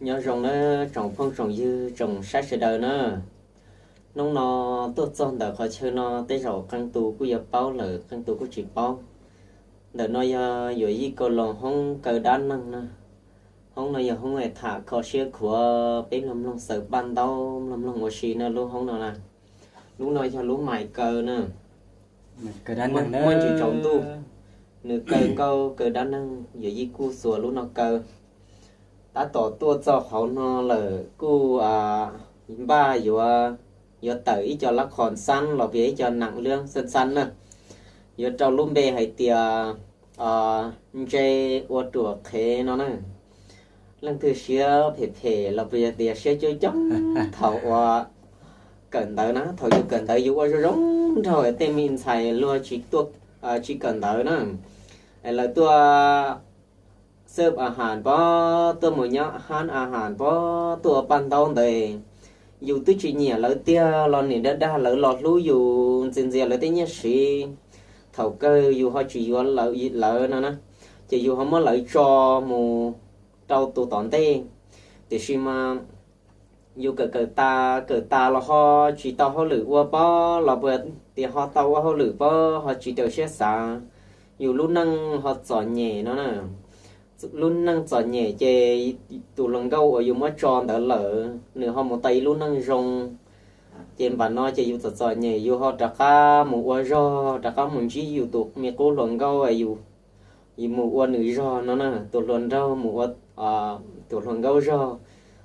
Nyob zoo na tsoom phooj tsoom ywg tsoom saib sawv daws na. Hnub no tuaj txog ntawm qhov chaw no tej zaum qee tus kuj yuav paub lawm, qee tus kuj tsis paub. Ntawm no yog Yuam Yij Kaus Loos hoob kaw dab neeg na. Hoob no yog hoob es tham kho siab khuav peb mloog mloog xaws paj ntaub, mloog mloog ua si na lub hoob no na. Lub no yog lub mais kaw na. Muaj ntsis tsaus ntuj, nws kaw nkauj kaw dab neeg, Yuam Yij kuj xuas lub no kaw. Tab tom tuaj txog qhov no lawm kuj npaj yuav, yuav tawm ib co lab khoom xab los puas yog ib co nam lwb xab xab na. Yuav rau lub npe hais tias ntse ua ruam qhev no na. Leej twg siab phem phem los puas yog tias siab coob coob thaum uas kawm ntawv na, thaum yus kawm ntawv yus ua zoo zoo nraug tej me ntxhais luag tsis tuaj, tsis kawm ntawv na, es lawv tuaj xab a has pob, tuaj mus nyob hab a has pob, tuaj ua paj ntaub ntawd, yus twb tsis nyiam lawv tiag los nim dag dag lawv los hlub yus, ntxias ntxias lawv tej nyiaj siv. Thaum kawg yus ho tsis yuav lawv no na, ces yus ho muab lawv tso mus rau tus tom ntej. Tiam sis mas yus kawm kawm tas kawm tas los ho tsis tau hauj lwm ua pob, los puas tias ho tau ua hauj lwm pob ho tsis raws siab xav. Yus lub neej ho txom nyem no na. Lub neej txom nyem ces tus hluas nkauj uas yus muab tso ntawd lawm nws ho mus tau ib lub neej zoo. Ces npaum no ces yus txom txom nyem yus ho rov qab mus ua zog, rov qab mus ntsib yus tus me qub hluas nkauj, yus mus ua nws zog no na, tus hluas nraug mus ua tus hluas nkauj zog.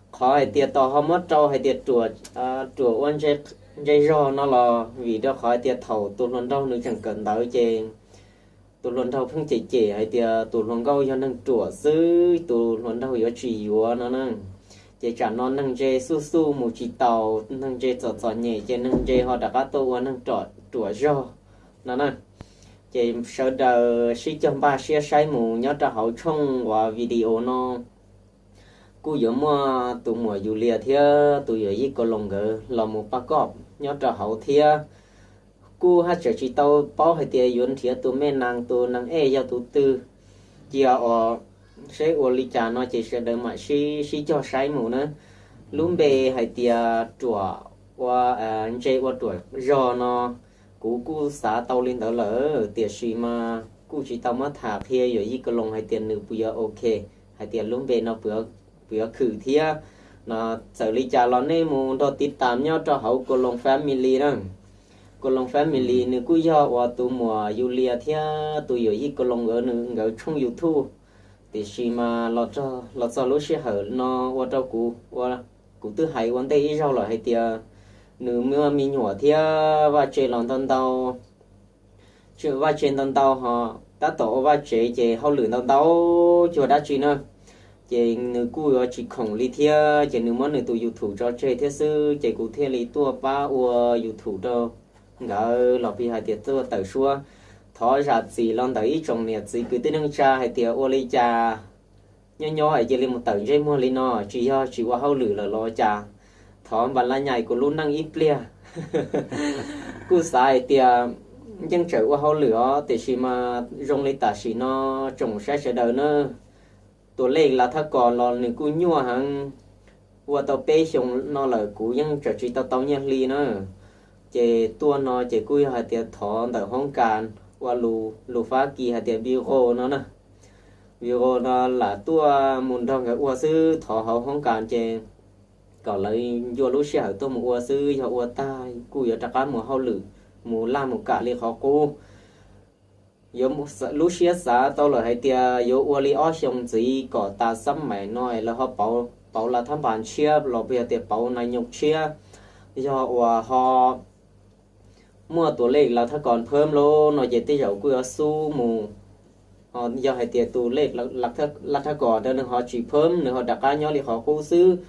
Qhov hais tias tos ho muab rau hais tias ruam ua ntse zog no los vim rau qhov hais tias thaum tus hluas nraug nws tseem kawm ntawv ces tus hluas nraug pheej cem cem hais tias tus hluas nkauj yog neeg ruam xwb, tus hluas nraug yuav tsis yuav no na. Ces tsam no neeg ntse xuj xuj mus tsis taus, neeg ntse txom txom nyem ces neeg ntse ho rov qab tuaj ua neeg ruam zog no na. Ces sawv daws sib cog npaj siab saib mus nyob rau hauv tshooj uas video no. Kuj yuav muaj tus muam Yus Lias thiab tus Yuam Yij Kaus Loos nkawd los mus pab koj nyob rau hauv thiab. Kuj haj tseem tsis tau paub hais tias yuav nrhiav tus me nas tus nas ej yog tus twg, cia os, seb ua li cas no ces sawv daws mam sib sib cog saib mus na. Lub npe hais tias ruam ua, ntse ua ruam zog no, kuv kuj xav tau li ntawd lawm tiam sis mas kuj tsis tau muab tham qhia Yuam Yij Kaus Loos hais tias nws puas yuav ok, hais tias lub npe no puas yuav khwm thiab no. Txawm li cas los nej mus nrog tiv tas nyob rau hauv Kaus Loos family na. Kaus Loos family nws kuj yog uas tus muam Yus Lias thiab tus Yuam Yij Kaus Loos nkawd, nws nkawd tshooj YouTube. Tiam sis mas los txog lub sij hawm no ua rau kuv, kuv twb hais ua ntej ib zaug lawm hais tias nws muaj me nyuam thiab vaj tse los ntau ntau, vaj tse ntau ntau ho tab tom ua vaj tsev ces hauj lwm ntau ntau cuag dab tsi na. Ces nws kuj yuav tsis khoom li thiab ces nws muab nws tus YouTube tso tseg thiab xwb ces kuv thiaj li tuaj pab ua YouTube rau nkawd los puas yog hais tias tuaj tawm suab. Thov zam txim los ntawm ib tsoom niam txiv kwv tij neej tsa hais tias ua li cas nyob nyob es cia li mus tawm ntsej muag li no, tsis yog tsis ua hauj lwm lawm los ua cas. Thov npas laj nyais kuv lub neej ib pliag. Kuj xav hais tias yeej tseem ua hauj lwm os tiam sis mas zoo li tam sim no tsoom saib sawv daws na, tus lej lav thab kos los nws kuj nyuaj heev. Ua tau peb xyoo no lawm kuv yeej tseem tsis tau tau nyiaj hli na. Ces tuaj no ces kuj yog hais tias thov ntawm hoob kas ua lus Fab Kis hais tias Vigo no na. Vigo no lam tuaj mus nrog nkawd ua xwb, thov hauv hoob kas ces kom lawv ncua lub sij hawm tuaj mus ua xwb, yog ua tag kuj yuav rov qab mus hauj lwm, mus laj mus kam li qhov qub. Yuav lub siab xav tau lawm hais tias yuav ua li ob xyoo ntxiv kom tas xab mais no es lawv ho pauv lav thab npas tshiab los puas yog tias pauv nais nyoog tshiab, yog uas ho muaj tus lej lav thab kos phab lawm no ces tej zaum kuj yuav xub mus. Yog hais tias tus lej lav thab kos ntawd nws ho tsis phab, nws ho rov qab nyob li qhov qub xwb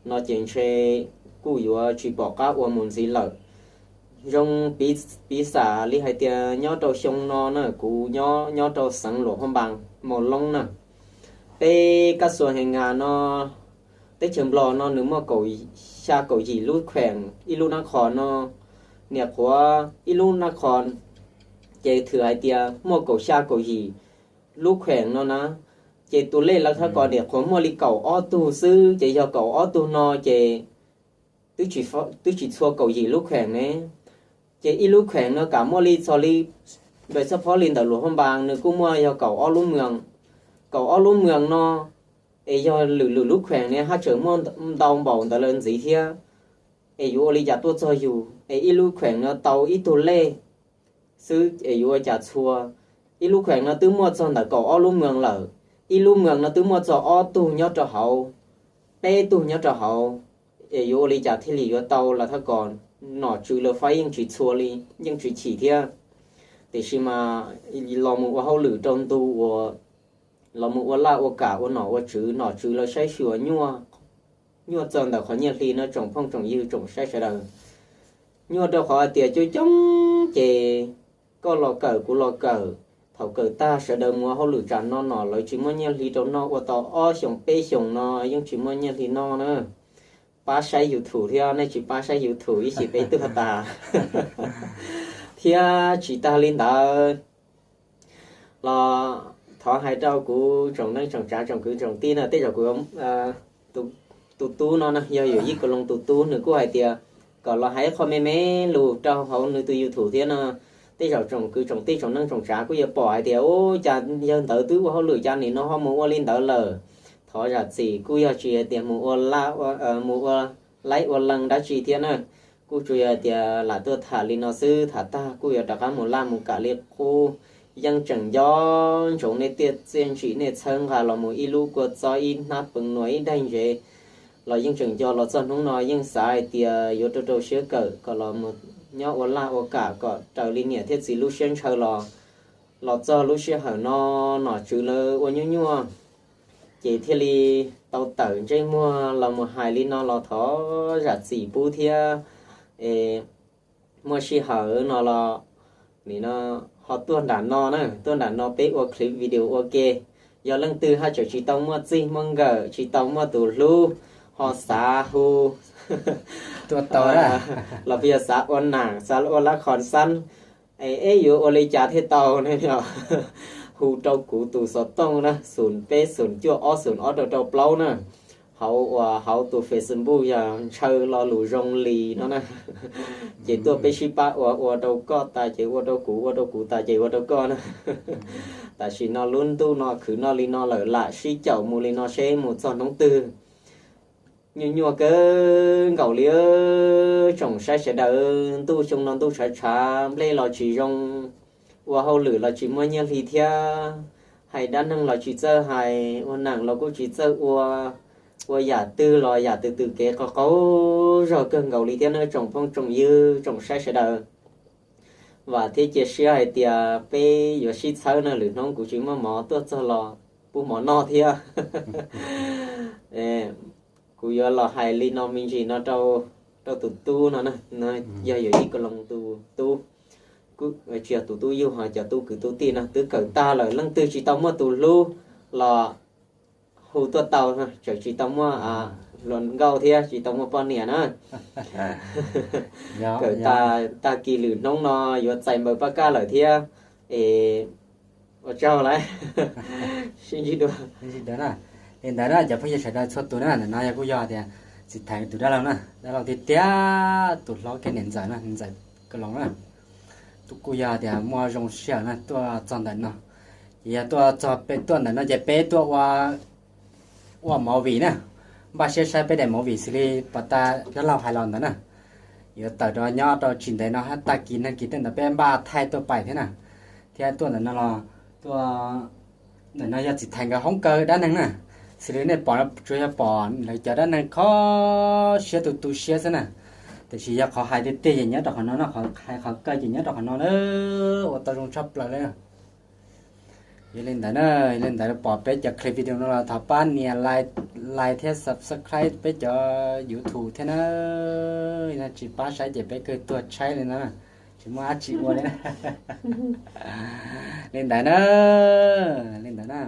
no ces ntshe kuj yuav tsis pom qab ua mus ntxiv lawm. Zoo piv xam li hais tias nyob rau xyoo no na kuv nyob rau xeev Luam Phab Npas Maus Loob na. Peb kab xuas Hee Ngas no, teb chaws Nplog no nws muaj kaum xya kaum yim lub kheem ib lub nab qhos no, niam qhuav ib lub nab qhos ces thwm hais tias muaj kaum xya kaum yim lub kheem no na. Ces tus lej lawv thaj kom niam qhuav muaj li kaum ob tug xwb, ces yog kaum ob tug no ces twb tsis txhua kaum yim lub kheem ne. Ces ib lub kheem no kam muaj li txog li, npes txoj phob li ntawm luas hauj npas nws kuj muaj yog kaum ob lub moos. Kaum ob lub moos no es yog lwm lwm lub kheem ne haj tseem muaj ntau npaum ntawd lawm ntxiv thiab. Es yuav ua li cas tuaj txog yus es ib lub kheem no tau ib tug lej xwb es yuav ua cas txhua. Ib lub kheem no twb muaj txog ntawm kaum ob lub moos lawm, ib lub moos no twb muaj txog ob tug nyob rau hauv, peb tug nyob rau hauv, es yuav ua li cas thiaj li yuav tau lawv thaj kom nom tswv lawv faib yeej tsis txhua li, yeej tsis chim thiab. Tiam sis mas los mus ua hauj lwm rau ntu uas los mus ua laj ua kam ua nom ua tswv, nom tswv lawv saib xyuas nyuaj txog ntawm qhov nyiaj hli no tsoom phooj tsoom ywg tsoom saib sawv daws. Nyuaj rau qhov hais tias coob coob ces koj los kawm kuv los kawm, thaum kawm tag sawv daws mus ua hauj lwm tsam no no lawv tsis muaj nyiaj hli rau noj, ua tau ob xyoos peb xyoos no yeej tsis muaj nyiaj hli noj na. Pab saib YouTube thiab, nej tsis pab saib YouTube ib sim peb tuag tas. Thiab tsis tag li ntawd los thov hais rau kuv tsoom neej tsoom tsav tsoom kwv tsoom tij na, tej zaum kuv tus tub no na yog Yawm Yij Kaus Loos tus tub, nws kuj hais tias kom los hais qhov me me lus rau hauv nws tus YouTube thiab no. Tej zaum tsoom kwv tsoom tij tsoom neej tsoom tsav kuj yuav pom hais tias, ub, cas yawg ntawd twb ua hauj lwm cas nim no ho mus ua li ntawd lawm. Thov zam txim, kuj yog tsis hais tias mus ua, mus ua laib ua lees dab tsi thiab na. Kuj tsuas yog tias lam tuaj tham li no xwb, tham tag kuj yuav rov qab mus laj mus kam li qub. Yeej tseem nco ntsoov nej tiaj txiaj ntsim nej txhawb nqa los mus ib lub kua txob ib hnab peev nuas ib daig ntsev los yeej tseem nco los txog hnub no yeej xav hais tias yuav rau rau siab kawm kom los mus nyob ua laj ua kam kom raws li niam thiab txiv lub siab ntshaw los, los txog lub sij hawm no nom tswv lawv ua nyuaj nyuaj ces thiaj li tau tawm ntsej muag los mus hais li no los thov zam txim pub thiab. Es muaj sij hawm no los nim no ho tuaj nram no na, tuaj nram no peb ua clip video ua ke. Yog leej twg haj tseem tsis tau muaj txij muaj nkawm, tsis tau muaj tus hlub, ho xav hu tuaj tau los yog xav ua nam xav ua lab khon xab, es yuav ua li cas thiaj tau ne? Hu rau kuv tus xov tooj na, xoom peb xoom cuaj ob xoom ob rau rau plaub na. Hauv uas hauv tus Facebook yog Ntshaw Lo Lus Zoo Li no na. Ces tuaj peb sib pab ua, ua rau koj tas ces ua rau kuv, ua rau kuv tas ces ua rau koj na. Tam sim no lub ntuj no khwv noj li no lawm, lam sib caum mus li no seb mus txog hnub twg. Nyuaj nyuaj kawg nkaus li, tsoom saib sawv daws, ntuj xyoo no ntuj tshav tshav, nplej los tsis zoo, ua hauj lwm los tsis muaj nyiaj hli thiab, hais dab neeg los tsis txawj hais, ua nam los kuj tsis txawj ua, ua yam twg los yam twg twg kev qaug qaug zog kawg nkaus li thiab na tsoom phooj tsoom ywg tsoom saib sawv daws. Vam thiab cia siab hais tias peb yuav sib txhawb na, lwm hnub kuv tsis muaj mov tuaj txog los pub mov noj thiab. Kuv yuav los hais li no me ntsis no rau, rau tus tub no, yog Yawm Yij Kaus Loos tus tub, tsis yog tus tub yug ho cov tub kwv tub tij no twb kawm tag lawm, leej twg tsis tau muaj tus hlub los hu tuaj tau, tseem tsis tau muaj hluas nkauj thiab tsis tau muaj poj niam na. Kawm tag kis lwm hnub no yuav txais npaws paj kaj lawm thiab, es ua tsaug lawm. Sib ntsib dua. Li ntawd na, cov phooj ywg sawv daws txhua tus na, ntawm no yog kuj yog tias txiv Thaiv tus dab laug na, dab laug tiag tiag, tus hlob kiag niam ntxawm na, niam ntxawm Kaus Loos na. Kuj yog tias muaj zoo sij hawm na tuaj txog ntawm no, ces yog tuaj txog peb tuaj ntawm no ces peb tuaj ua, ua movie na, npaj siab saib peb daim movie xws li pom tas dab laug hais los ntawd na. Yuav tawm rau nyob rau tsis ntev no hab tag kis neeg kis tej ntawd peb npaj thaij tuaj pais thiab na. Thiab tuaj ntawm no los, tuaj ntawm no yog txiv Thaiv nkawd hoob kaw dab neeg na. Xws li nej pom tsuas yog pom lawv cov dab neeg kho siab tu tu siab xwb na. Tiam sis yog qhov hais tiag tiag ces nyob rau qhov no na, qhov hais qhov kaw ces nyob rau qhov no na. Ua tau zoo tshaj plaws li. Yog li ntawd na, yog li ntawd pom peb cov clip video no los thov pab nias like, like thiab subscribe peb cov YouTube thiab na. Yog tsis pab saib ces peb kawg tuag tshaib li no na, tsis muaj dab tsi ua li na. Li ntawd na, li ntawd na.